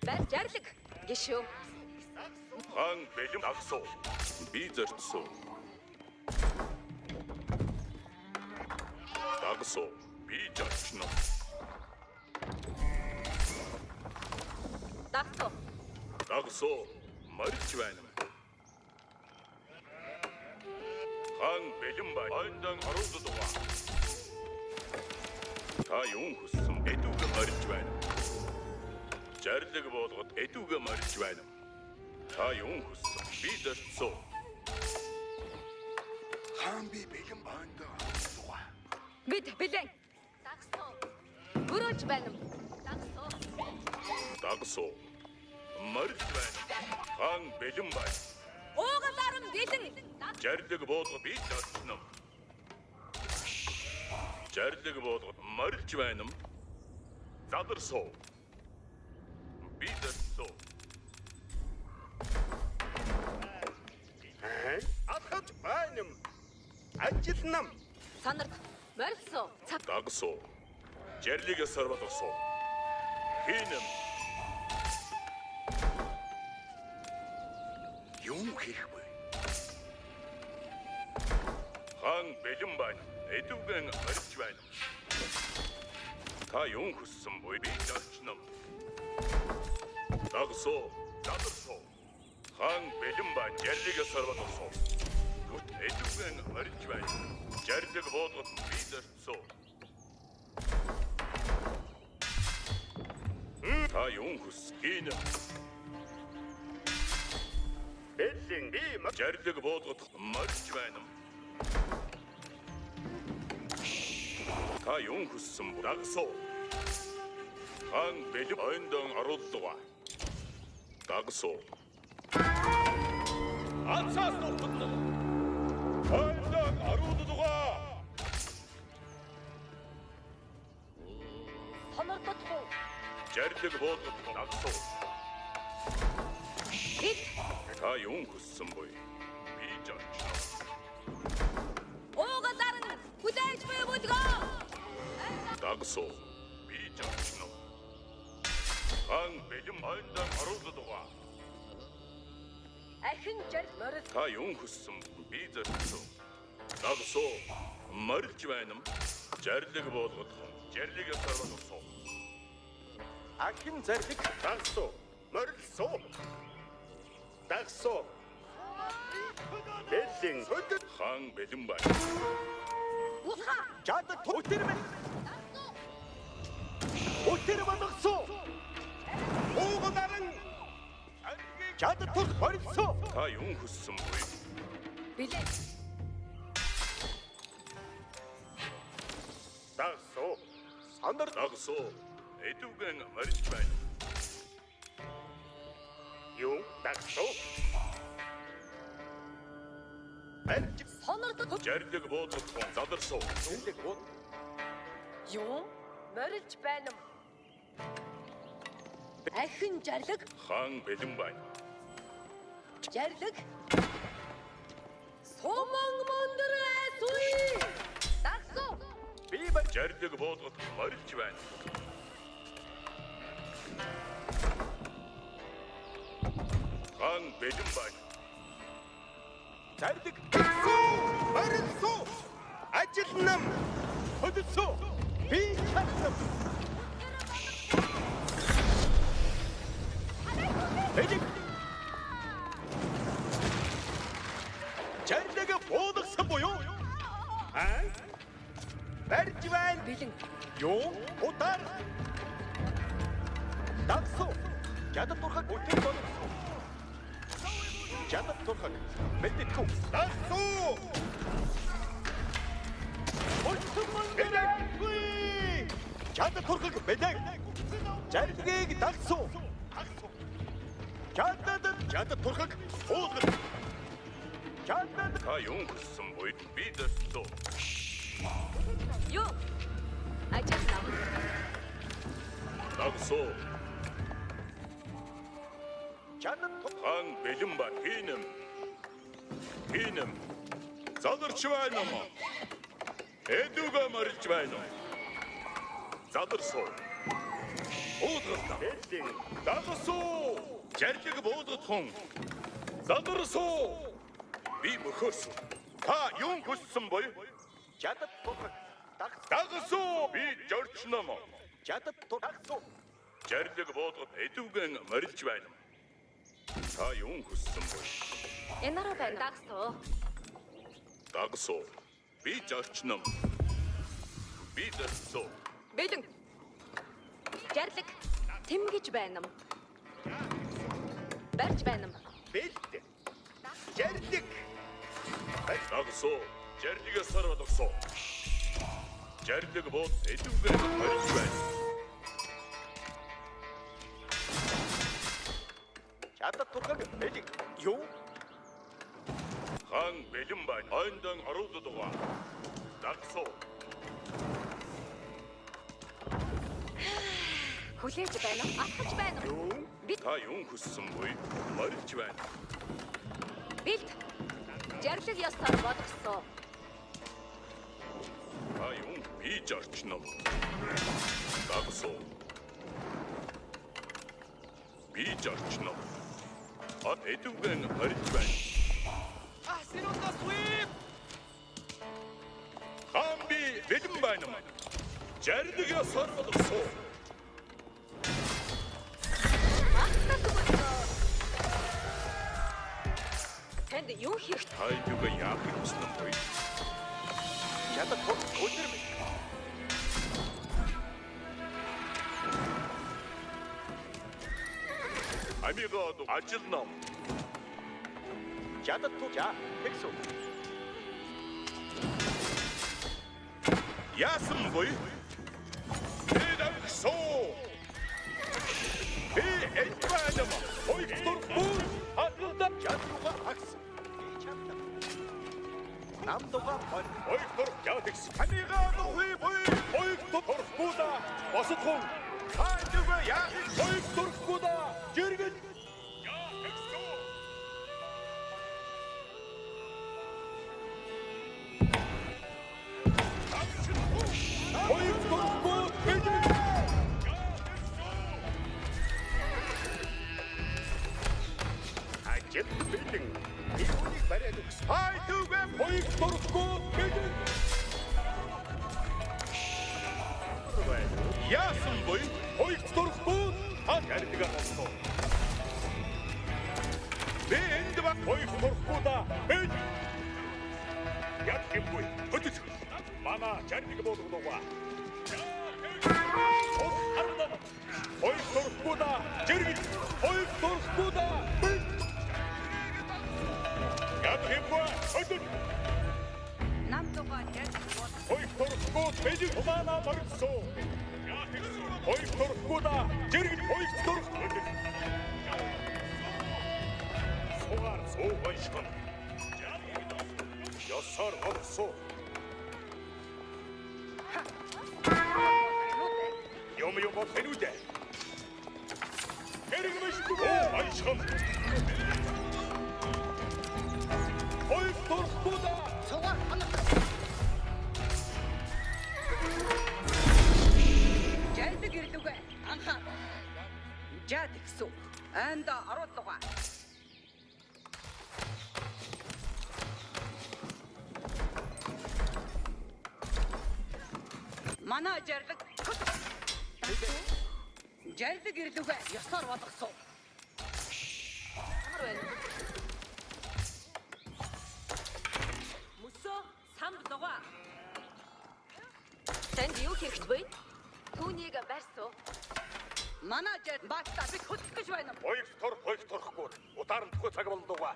Барь жарлаг гişүү. Хаан бэлэн дагсуу. Би зорьсон. Дагсуу. Би зорчно. Дагсуу. Дагсуу. Морилж байна. Хаан бэлэн байна. Ойндан оруулдаг. Та юун хүссэн? Эдүгэ морилж байна. Жарлаг болгоод эдүгэ морилж байна. Та юун хүссэн? Би зорьсон. Хаан би бэлэн ойндан оруулдаг. Бид бэлэн. Дагсуу. Өрөөж байна. Дагсуу. Дагсуу. Морилж байна. Хаан бэлэн байна. Уугалаарн бэлэн. Жарлаг болгоод би зорьсон. Жарлаг болгоод морилж байна. Задарсуу. Би зорьсон. Алхаж байна. Ажиллана. Санарт морилсоо. Дагсуу. Жарлиг ёсоор болгосоо. Хийнэм. Юм хийх вэ? Хаан бэлэн байна. Эдүгэн морилж байна. Та юун хүссэн буй? Би зорчно. Дагсуу. Задарсуу. Хаан бэлэн байна. Жарлиг ёсоор болгосоо. Эдүгэн морилж байна. Жарлиг буулгад би зорьсон. Та юун хүс? Хийнэм. Бэлэн би Жарлиг буулгад морилж байна. Та юун хүссэн бэ? Дагсуу. Хаан бэлэн ойндон оруулдаг. Дагсуу. Ацаас нутгна. Ойндон оруулдаг. Сонордох уу? Жарлиг буулгад дагсуу. Бид Та юун хүссэн буй? Би зорчно. уугалаарн хүлээж буй бүлгөө. Дагсуу. Би зорчно. Хаан бэлэн ойндон оруулдаг. Ахин жарл морил. Та юун хүссэн? Би зорьсон. Дагсуу. Морилж байна. Жарлиг буулгад. Жарлиг ёсоор болгосон. Ахин зарлиг дагсуу. Морилсоо. Дагсуу. Бэлэн хөдөл Хаан бэлэн байна. Булха. чадах өтөрмөн. Өтөр болгосоо. Уугалаарн чадах морилсоо. Та юун хүссэн буй? Бэлэн. Дагсуу. Санар Дагсуу. Эдүгэн морилж байна. юм дагсуу. Барьж Сонордох Жарлиг буулгад задарсуу. зэндэг бод. юм морилж байна. Ахин жарлаг Хаан бэлэн байна. жарлаг. Суман мөндөр суй. Дагсуу. Би барь Жарлиг буулгад морилж байна. Хаан бэлэн байна. зарлиг морилсоо. Ажиллана. Хөдөлсөө. Би чадсан. Бэлэг. Жарлиг буулгасан буюу? Аа? Барьж байна. Бэлэн. Юу? Удар. Дагсуу. Чадах турхаг өтөр болгосон. Чадах турхаг мэддэхгүй. Дагсуу. Бэлэг. Чадах турхаг бэлэг. Жарлигийг дагсуу. Чадах турхаг уулгах. Чадах Та юун хүссэн буй? Би зорьсон. Юу? Ажиллана. Дагсуу. чадах Хаан бэлэн байна. Хийнэм. Хийнэм. Задарч байна уу? Эдүгэ морилж байна уу? Задарсуу. Буулгад. Дагсуу. Жарлиг буулгад хүн. Задарсуу. Би мөхөөсөө. Та юун хүссэн буй? Чадад турхаг. Дагсуу. Би жорчном. Чадад турхаг. Жарлиг буулгад эдүгэн морилж байна. Та юун хүссэн буй? Энараа байна. Дагсуу. Дагсуу. Би жорчном. Би дагсуу. Бэлэн. Жарлиг. Тэмгэж байна. Барьж байна. Бэлт. Жарлиг. Дагсуу. Жарлигээ сарвалгасуу. Жарлиг бод эдүгэн морилж байна. Чадад турхаг бэлэг. Юу? Хаан бэлэн байна. Ойндан оруулаад байгаа. Дагсуу. Хүлээж байна. Алхаж байна. Юу? Би Та юун хүссэн буй? Морилж байна. бэлт. Жарлиг ёсоор болгосон. Та юун би жорчном. Дагсуу. Би жорчном. От эдүгэн морилж байна. أحسنوا التصويب Хаан би бэлэн байна. Жарлиг ёсоор болгосон. Танд юу хийх Та юуг яахыг хүснэ буй? Чадад турхаг өдөр минь. Амиго ажил ном. Чадад тур. За, тэгсүү. Яасан буй? Би дагсуу. Би энд байна. Хоёр дургүй. Хадгалда чадлууга агс. Би чадна. Нам дуга бод. Хоёр дург яадагс. Амиго дургүй буй. Хоёр дургүй да. Босод хүн. Та юуг яахыг хоёр дургүй да. Жиргэн. Яадагсуу. Хоёр дургүй бэлэн. Ажил бэлэн. Би үүнийг бариад өгсөн. Хай түүгээ хоёр дургүй бэлэн. Яасан буй? Хоёр дургүй та ярьдаг болсон. Би энд ба хоёр дургүй да. Би яг юм буй. Хөтөч. Мана жарлиг болгоно. Хоёр дургүй да. Жиргэн. Хоёр дургүй да. Би яг юм буй. Хөтөч. Нам дугаа жарлиг бол. Хоёр дургүй бэлэн хумана морилсоо. Хоёр дургүй да. Жиргэн хоёр дургүй. Сугаар суугайшхан. Ёсоор болгосоо. Юм юм бод хэнүүдэ. Хэрэг мэшгүй. Айшхан. Хоёр дургүй да. Цугаар хоног. Жарлиг ирлүгэ. Анхаар. Жа тэгсүү. Айнда оруулгаа. Манай жарлиг. Жарлиг ирлүгэ. Ёсоор болгосон. Ямар байна? Мөсөө самб дугаа. Танд юу хэрэгтэй вэ? Түүнийг барьсуу. Манай жар баатаа бид хөдлөх гэж байна. Хоёр тур хоёр турахгүй. Удаар нь төхөө цаг болдогоо.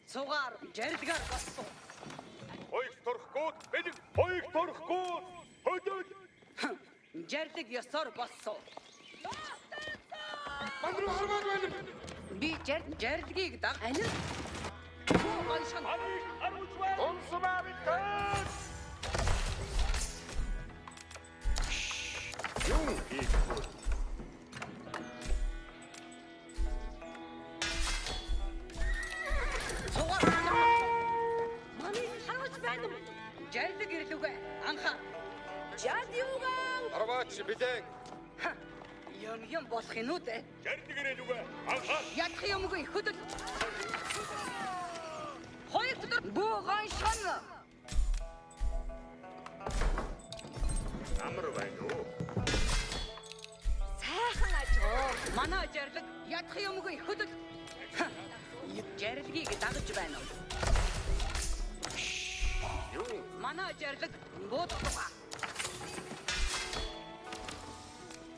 Цугаар жарилгаар болсон. Хоёр турахгүй бэлэг. Хоёр турахгүй. Хөдөл. Жарлиг ёсоор болсон. Ман руу хармаар байна. Би жарилгийг даг. Анир. Гойшон. Амиг харуулж байна. Унсмаа битэн. Юу хийх вэ? Цугаар. Манай харуулж байна. Жарлиг ирлүгэ. Анхаа. Жад юуган. Арваач билэн. Юм юм болох юм уу дээ? Жарлиг ирээлүгэ. Анхаар. Ядах юмгүй хөдөл. Хоёр өдөр бүү гоншгоно. Амар байна уу? Сайхан аж гоо. Манай жарлиг ядах юмгүй хөдөл. Жарлигийг дагаж байна уу? Юу? Манай жарлиг буудах.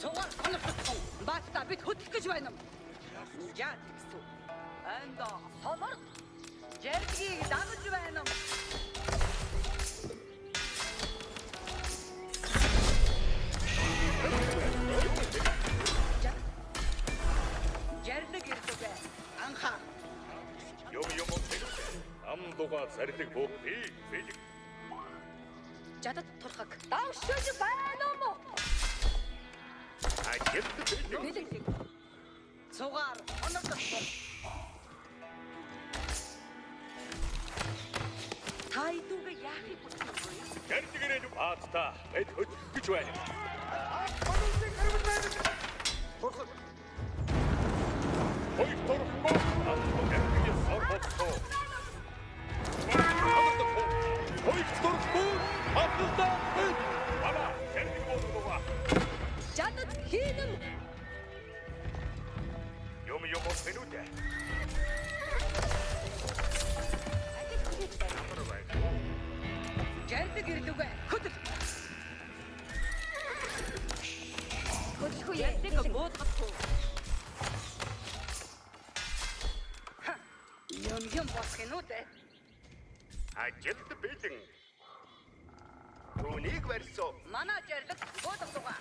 Цугаар хоногдсон. Баатта бид хөдлөх гэж байна юм. Яа тэгсэн. Эндо сонор жарлигийг дагаж байна юм. Жарлиг ирдэг. Анхаа. Юм юм хэлүгэ. Ам дугаа зарлиг буу. Би бэлэг. Жадад турхаг. Давшиж байна юм уу? Ажилд бэлэг. Бэлэг. Цугаар хоногдсон. Та идүүгээ яахыг бодсон вэ? Жарлиг ирээлү. Баатта бид хөдлөх гэж байна. Турхаг. Хоёр турхгүй. Ам дугаа сорбоцоо. Хоёр турхгүй. Ажилдаа бид. Ама жарлиг буудгаа. Жадад хийнэм. Юм юм хэлүдэ. Ажил хүлээж байна. Амар байна уу? Жарлиг ирлүгэ. Хөдөл. Хөдлөх үү? Жарлиг буудгахгүй. Юм юм болох юм уу дээ? Ажилд бэлэн. Түүнийг барьсан. Манай жарлиг буудгах.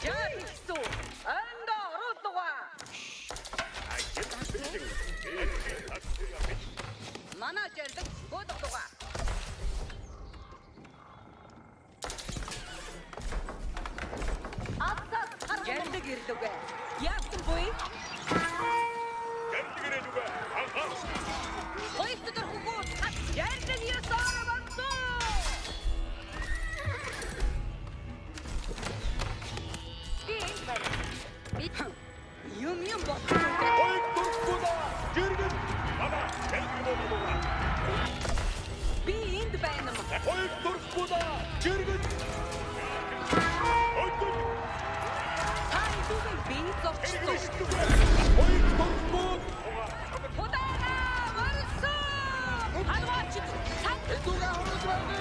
Яа тэгсэн. Энд оруулгаа. Ажилд бэлэн. Манай жарлиг буудгах. Ацаа жарлиг ирлүгэ. Яасан буй? Жарлиг ирээлүгэ. Анхаар. Хоёр өдөр хөгөө. Жарлиг ёсоор болсон. Би энд байна. Бид Юм юм болох юм уу? Хоёр турхгүй да. Жиргэн. Ама жарлиг буудгаа. Би энд байна юм. Хоёр турхгүй да. Жиргэн. Хөдөл. Та идүүгээ би зовчлоо. Хоёр турхгүй. Худаана болсон. Халваач цаг Идүүгээ хөрөж байна.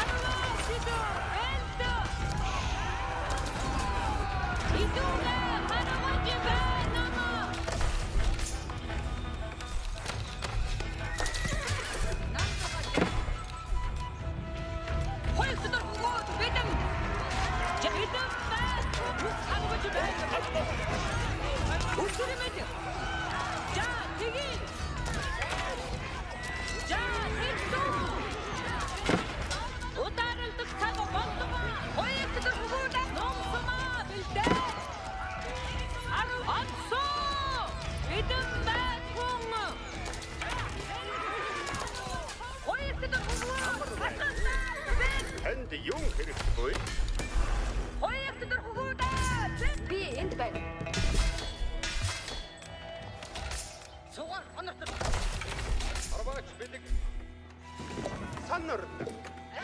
Арваа сидо элдо. Идүүгээ халваач байна юм. Хоёр өдөр хөгөөд бидэм. Бидэм байна. Халваач байна. Өсөрмөд. За тэгье. За тэгсэн. Ударалдах цаг болдгоо. Хоёр өдөр хөгөөд номсомаа бэлдээ. Арав отсоо. Бидэм байдгүй. Хоёр өдөр хөгөөд хатгасаа. Танд юм хэрэгтэй. Хоёр өдөр хөгөөд. би энд байна. Цугаар хоногдсон. Арваач бэлэг. Санар.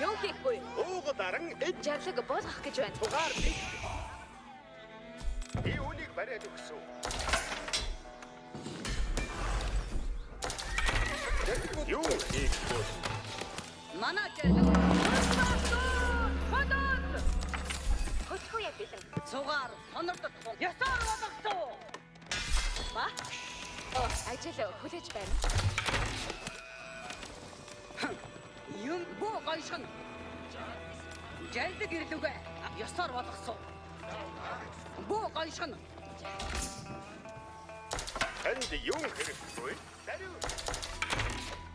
Юу хийхгүй? Ууг даран эд Жарлиг буулгах гэж байна. тугаар бий. Би үүнийг бариад өгсөн. Юу хийх вэ? Манай жарлиг. Хөдөл. Хөдлөх үү бэлэн. Цугаар хоногдсон. Ёсоор болгосон. Ба. Ажил хүлээж байна. Юм бүү гойшгон. Жарлиг ирлүгэ. Ёсоор болгосон. Бүү гойшгон. Танд юм хэрэгтэй. Даруй.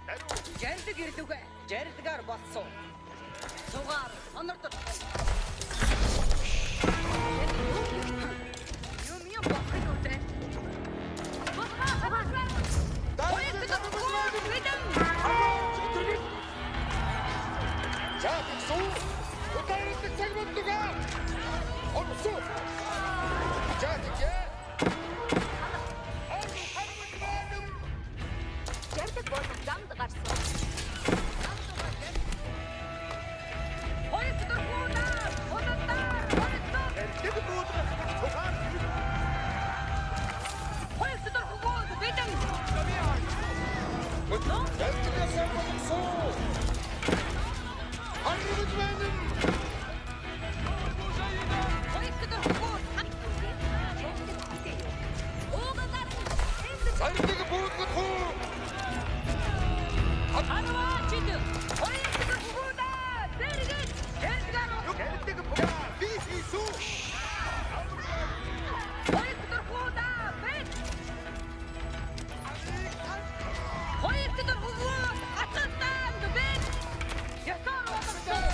Даруй. Жарлиг ирлүгэ. Жарилгаар болсон. Цугаар хоногдсон. Юм юм болох юм уу те? Хоёр өдөр хөгөөд бидэм. Халваач төргөл. Болгосон. За тэгье. Жарлаг болгох замд гарсан. Хоёр дөрвүүдээ худалдаа худалдаа. Жарлаг буулгах цугаар. Хоёр дөрвүүд бидэн. Жарлаг ясаар болгосон. Харгаж байна. Хоёр дөрвүүд Жарлаг хүлээе. Уугалаар Жарлаг буулгах уу? Арваачид хоёр дөрвүүдээ дэргэд жарлаг Жарлаг буулгах би хийсүү. Хоёр дөрвүүдээ бид. Хоёр дөрвүүд аталдаанд бид. Ясаар болгосон.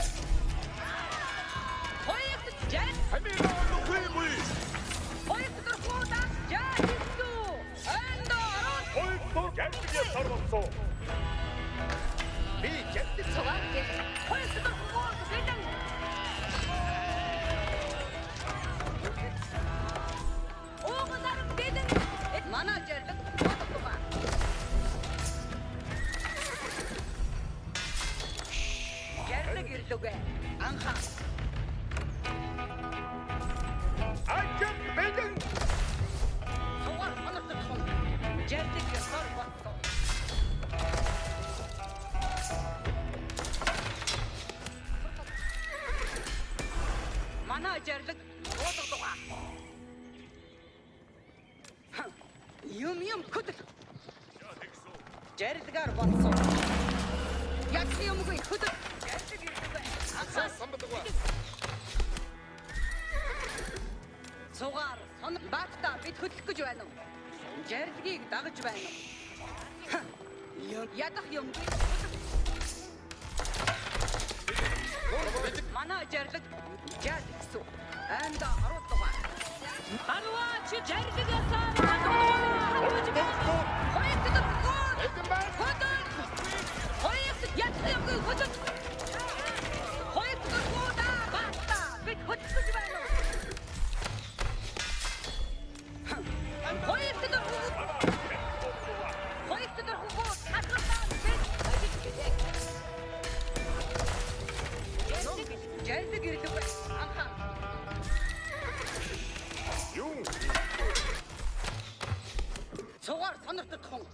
Хоёр жал Хамигаа нөхөй буй. хоёр дөрвүүдээ жал Энд ороо Хоёр дор жарлаг ясаар болгосон. Би жарлаг цугаар бэлэн. хоёр дөрвүүд бидэн. Уугалаар бидэн. Манай жарлаг бодогдугаа. Жарлаг ирлүгэ. Анхаа. Ажил бэлэн. Цугаар сонирхох. Жарлаг ёсоор бодсон. Манай жарлаг бодогдугаа. Юм юм хөдөл. Жарлагаар болсон. Яг юмгүй хөдөл. Жарлаг ирлүгэ. Анхаа. Самбадгаа. Цугаар сон баатта бид хөдлөх гэж байна уу? Жарлагийг дагаж байна уу? Ядах юмгүй. Манай жарлаг жал гэсэн. Анда оруулгаа. Алваач жарлаг ясаар бодогдугаа. Хоёр дөрвүүд. Эдэн байна. Хөдөл. Хоёр ядах юмгүй хөдөл. Хоёр дөрвүүд баатта бид хөдлөх гэж байна уу? Хоёр дөрвүүд. Хоёр дөрвүүд хатгалаа бид Ажил бэлэн. Жарлаг жарлаг ирлүгэ. Анхаа. Юу? Цугаар сонирхох.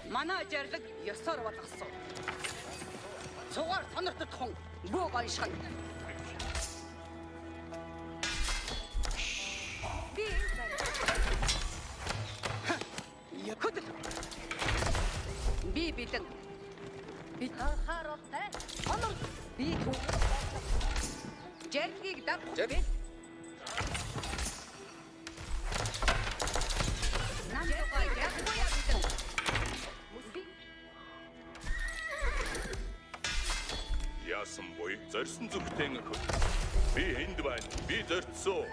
Манай жарлаг ёсоор болгосон. Цугаар сонирхох бүү гоёшгон. би энд байна. Хөдөл. Би бэлэн. Би анхааралтай. Онор би төв. Жарлагийг даг. Жарлаг. Нам дугаар ядгүй бэлэн. Би Яасан буй зорьсон зүгтэн хөл. Би энд байна. Би зорьцсон.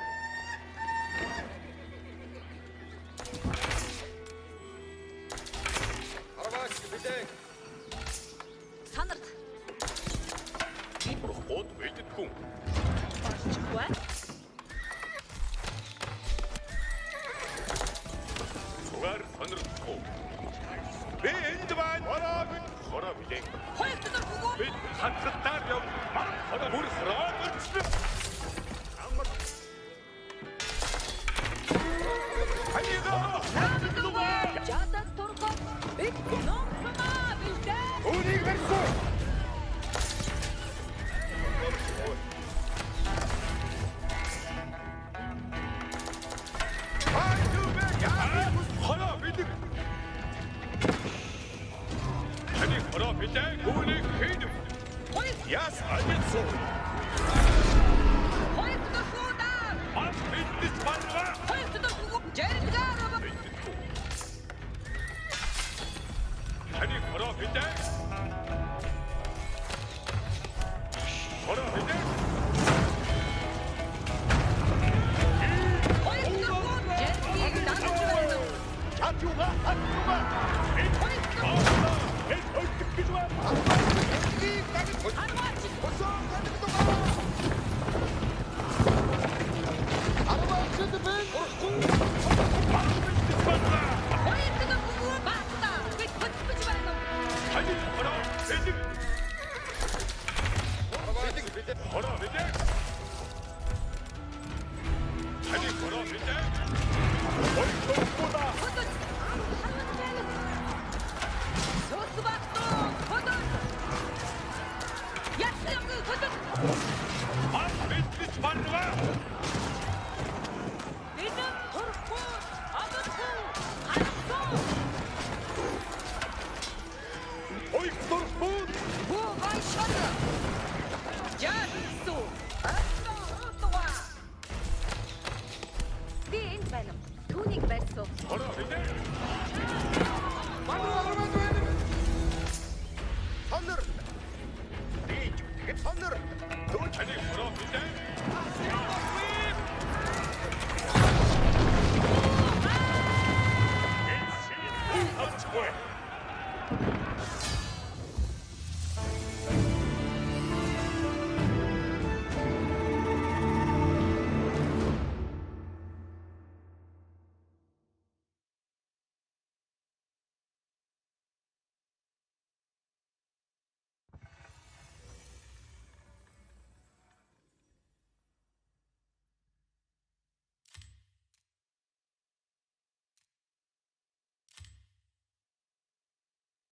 Арваач бэлэн. санарт Бурхгууд бэлдэдгүн. болчихгүй. Цугаар сонирхох. Би энд байна. Хороо бит. Хороо бэлэн. Хоёр дөрвүүд Бид хатгатаар яв. Хороо бүр хороо зорьсон. Хамигаа. Жадад тургоо бид номсомаа бэлдээ. Үүнийг барьсан. Хороо бэлэг. Таны хороо бэлэг. Үүнийг хийв. Хоёр Яс ажилцсан. хоёр дөрвүүд Ман биднес барга. хоёр дөрвүүд жарлагаар Таны хороо бэлэг. Хороо бэлэг. Хоёр дөрвүүд жарлагийг дагаж байна уу? Чатюга, хатюга. Хоёр дөрвүүд Хэд өдөх гэж байна? Би Харваач. Хоёр дахь бүлэг баста. Бид хөтлөх гэж байна уу? Таны хороо бэлэг. Хороо бэлэг. Таны хороо бэлэг. Хоёр дурахгүй да. Хөдөл. Харваач байна уу? Сүс баста. Хөдөл. Яасан юм хөдөл. Ман бэлтгэж барьгаа. Бэлэн турхгүй. Амаргүй. Харахгүй. Хоёр дурахгүй. Бүү гайшаад. Яасан. Андаа. Би энд байна. Түүнийг барьсуу. Хороо бэлэг. Сонор. Би ч тэгэд сонор.